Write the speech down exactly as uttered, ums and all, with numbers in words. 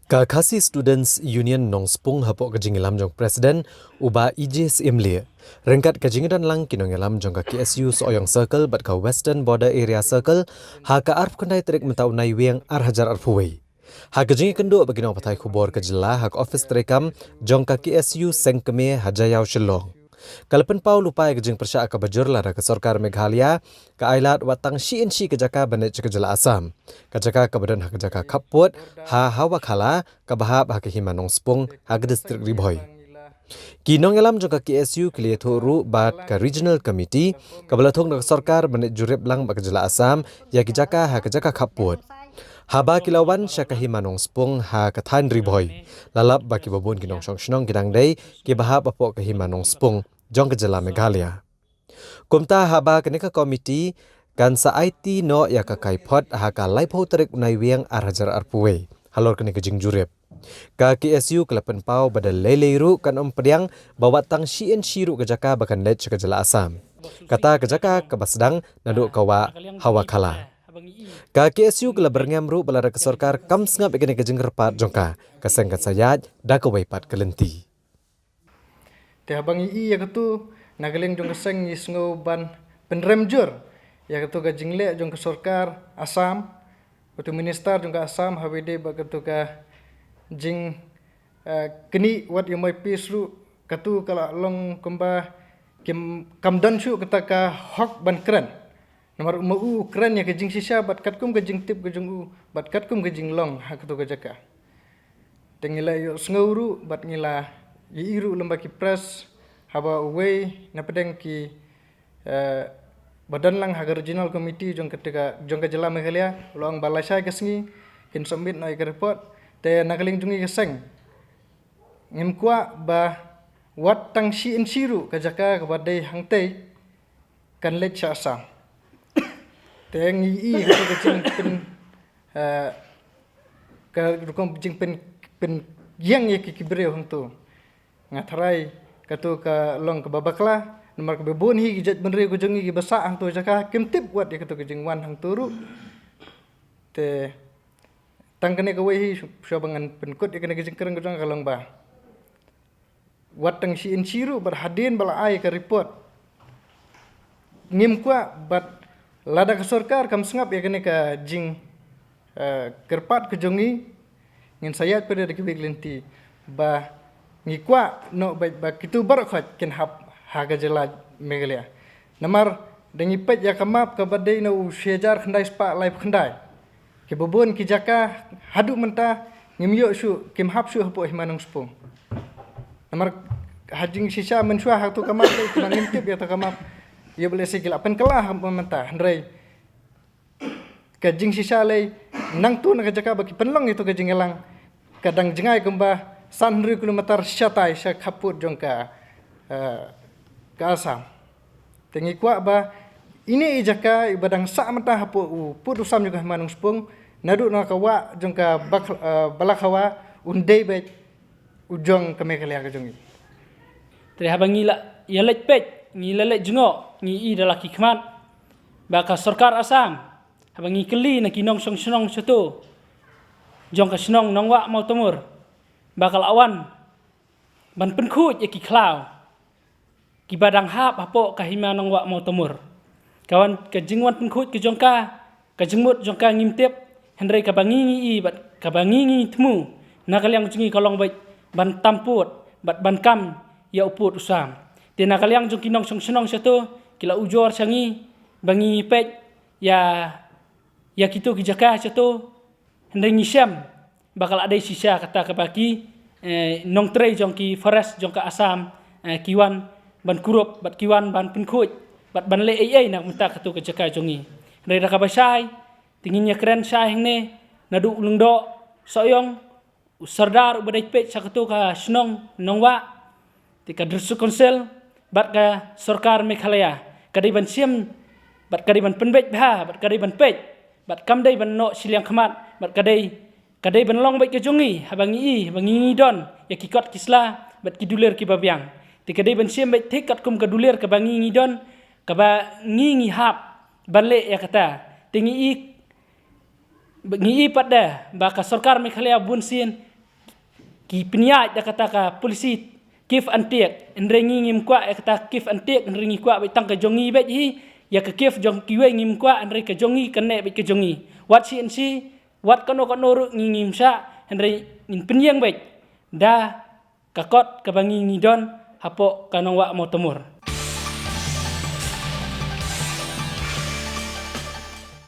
Ka Khasi Students Union Nongspung hapoh ka jingïalam jong President u Bah Ijis Imli, ryngkat ka jingdon lang ki nongïalam jong ka K S U Sohiong Circle bad ka Western Border Area Circle ha ka arphew khyndai tarik mynta u Naiwieng ar hajar arphew wei. Ha ka jingïakynduh bad ki nongpathai khubor ka jylla ha ka ophis treikam jong ka K S U Seng Kmie ha Jaiaw, Shillong, ka la pynpaw lypa ïa ka jingpyrshah kaba jur lada ka sorkar Meghalaya ka ailad wat tang shi inshi ka jaka ban leit sha ka jylla Assam, ka jaka kaba don ha ka jaka khappud ha Hawakhala kaba hap ha ka Hima Nongspung ha ka distrik Ri Bhoi. Ki nongïalam jong ka K S U ki la ïathuh ruh bad ka Regional Committee kaba la thung da ka sorkar ban leit jurip lang bad ka jylla Assam ïa ki jaka ha ka jaka khappud. Haba ki la wan sha ka Hima Nongspung ha ka thaiñ Ri Bhoi, la lap ba kiba bun ki nongshong shnong ki dang dei kiba hap hapoh ka Hima Nongspung jong ka jylla Meghalaya. Kumta haba kane ka komiti kan sa aiti noh ïa ka kaiphod ha ka laiphew tarik u Naiwieng ar hajar arphew wei halor kane ka jingjurip. Ka K S U ka la pynpaw ba da lei lei ruh kan ym pdiang ba wat tang shi inshi ruh ka jaka ba kan leit sha ka jylla Assam, kata ka jaka kaba sdang naduh ka wah Hawakhala. Ka K S U ka la byrngem ruh ba lada ka sorkar kam sngap ïa kane ka jingkyrpad jong ka, ka seng kan sa ïaid da kawei pat ka lynti. Te haba ngi ïohi ïa katu, na ka liang jong ka seng ngi sngew ban pynrem jur ïa katu ka jingleh jong ka sorkar Assam, katu minister jong ka Assam, haba ïadei bad katu ka jing, eh, knieh wat ïa u M I P S ruh, katu ka la long kumba kim, kam don shuh kata ka hok ban kren. Namar ma u u kren ïa ka jingshisha bad katkum ka jingtip ka jong u bad katkum ka jinglong ha katu ka jaka. Te ngi la ïohsngew ruh bad ngi la ïohi ruh lyngba ki press haba uwei na pdeng ki, eh, ba don lang ha ka Regional Committee jong ka, jong ka jylla Meghalaya u la ong ba lashai ka sngi kin submit noh ïa ka report. Te na ka liang jong ngi ka seng ngim kwah ba wat tang shi inshi ruh ka jaka kaba dei hangtei kan leit sha Assam. Te ngi ïohi katu ka jingpyn, eh, ka rukom jingpyn, pynïeng ïa ki, ki briew hangtu. Nga tharai katu ka long kaba bakla namar kaba bun hi ki jaitbynriew ka jong ngi kiba sah hangtu jaka kim tip wat ïa katu ka jingwan hangtu ruh. Te tang kane kawei hi shuwa ba ngan pynkut ïa kane ka jingkren ka jong nga ka long ba wat tang shi inshi ruh bad hadien ba la ai ka report ngim kwah bad lada ka sorkar kam sngap ïa kane ka jing, eh, kyrpad ka jong ngi, ngin sa ïaid pat da kiwei ki lynti ba ngi kwah noh bad ba kitu baroh khoit kin hap ha ka jylla Meghalaya. Namar da ngi peit ïa ka map kaba dei na u shi hajar khyndai spah laiphew khyndai, kiba bun ki jaka haduh mynta ngim ïoh shuh, kim hap shuh hapoh Hima Nongspung. Namar ha jingshisha mynshuwa ha tu ka map lei, ki nang ngim tip ïa tu ka map. Ïa ba lehse ki la pynkylla ha mynta, hynrei ka jingshisha lei nangtu na ka jaka ba ki pynlong ïa tu ka jingïalang ka dang jngai kumba san hynriew kilometer shatai sha khappud jong ka, eh, ka Assam. Te ngi kwah ba ine i jaka iba dang sah mynta hapoh u pud u sam jong ka Hima Nongspung, naduh na ka wah jong ka Bak-, eh, Balakhawa, un dei beit u jong ka Meghalaya ka jong ngi. Te haba ngi la ïa leit peit, ngi la leit jngoh, ngi i da la ki khmat ba ka sorkar Assam, haba ngi kylli na ki nongshong shnong shato jong ka shnong Nongwah Mawtamur, ba ka la wan ban pynkhuid ïa ki khlaw kiba dang hap hapoh ka Hima Nongwah Mawtamur. Ka wan, ka jingwan pynkhuid ka jong ka, ka jingmut jong ka ngim tip, hynrei kaba ngi ngi i bad kaba ngi ngi thmu na ka liang jong ngi ka long beit ban tam pud bad ban kam ïa u pud u sam. Te na ka liang jong ki nongshong shnong shato ki la ujor sha ngi ba ngi peit ïa, ïa kitu ki jaka shato, hynrei ngi shem ba ka la dei shisha kata kaba ki, eh, nongtrei jong ki forest jong ka Assam, eh, ki wan ban kurup bad ki wan ban pynkhuid bad ban leh ei ei na mynta katu ka jaka jong ngi. Hynrei da kaba shai te ngin ïa kren shai hangne, naduh u Lyngdoh Sohiong, u Sordar uba dei peit sha katu ka shnong Nongwah, te ka District Council bad ka sorkar Meghalaya ka dei ban shim bad ka dei ban pynbeit bha bad ka dei ban peit bad kam dei ban noh shiliang khmat bad ka dei, ka dei ban long beit ka jong ngi haba ngi i, haba ngi ngi don ïa ki kot ki sla bad ki dulir kiba biang. Te ka dei ban shim beit thik katkum ka dulir kaba ngi ngi don, kaba ngi ngi hap ban leh ïa kata. Te ngi i, ngi i pat de ba ka sorkar Meghalaya bun sien ki pynïaid da kata ka policy give and take, hynrei ngi ngim kwah ïa kata give and take, hynrei ngi kwah beit tang ka jong ngi beit hi. Ïa ka give jong kiwei ngim kwah, hynrei ka jong ngi kan neh beit ka jong ngi. Wat shi an shi, wat kano kano ruh ngi ngim shah, hynrei ngin pynïeng beit da ka kot kaba ngi ngi don hapoh ka Nongwah Mawtamur.